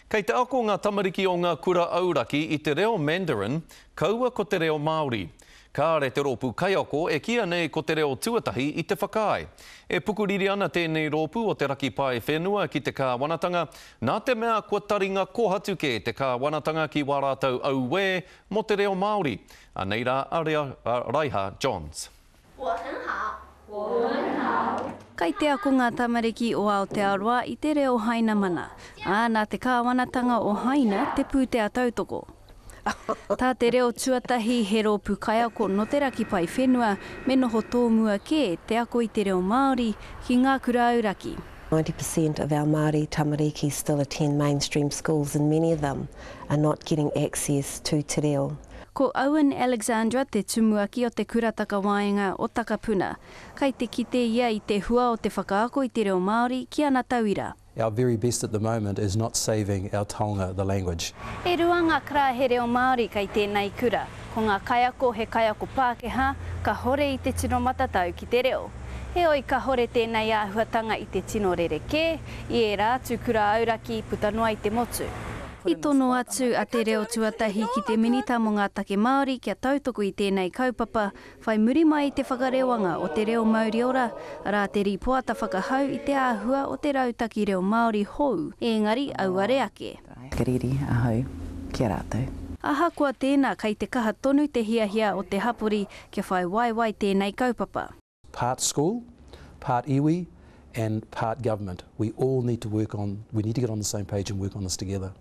Kei te ako ngā tamariki o ngā kura auraki i te reo Mandarin, kaua ko te reo Māori. Kāre te rōpū kaiako e kīia nei ko te reo tuatahi i te whakaae. E pukuriri ana tēnei rōpū o te Raki Pae Whenua ki te kāwanatanga, nā te mea kua taringa kohatu kē te kāwanatanga ki wā rātou auē mō te reo Māori. Anei rā a Raiha Johns. Kai te ako ngā tamariki o Aotearoa i te reo Hainamana, ā, nā te kāwanatanga o Haina te pūtea tautoko. Tā te reo tuatahi he rōpū kaiako nō te raki paewhenua me noho tōmua kē te ako i te reo Māori ki ngā kura auraki. 90% of our Māori tamariki still attend mainstream schools and many of them are not getting access to te reo. Ko Owen Alexandra te tumuaki o te Kura Takawaenga o Takapuna. Kai te kite ia i te hua o te whakaako i te reo Māori ki ana tauira. Our very best at the moment is not saving our taonga, the language. E rua ngā karaehe reo Māori kei tēnei kura. Ko ngā kaiako he kaiako Pākehā, kahore i te tino matatau ki te reo. Heoi kahore tēnei āhuatanga i te tino rerekē i ērā atu kura auraki puta noa i te motu. I tono atu a Te Reo Tuatahi ki te Minita mō ngā Take Māori kia tautoko i tēnei kaupapa whai muri mai i te whakarewanga o Te Reo Mauriora, arā te rīpoata whakahau i te āhua o te rautaki reo Māori hou, ēngari auare ake. Ka riri ahau ki a rātou. Ahakoa tēnā, kei te kaha tonu te hiahia o te hapori kia whai waewae tēnei kaupapa. Part school, part iwi and part government. We all need to work on, we need to get on the same page and work on this together.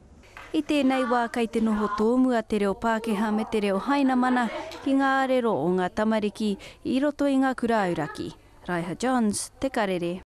I tēnei wā kei te noho tōmua te reo Pākehā me te reo Hainamana ki ngā arero o ngā tamariki i roto i ngā kura auraki. Raiha Johns, Te Karere.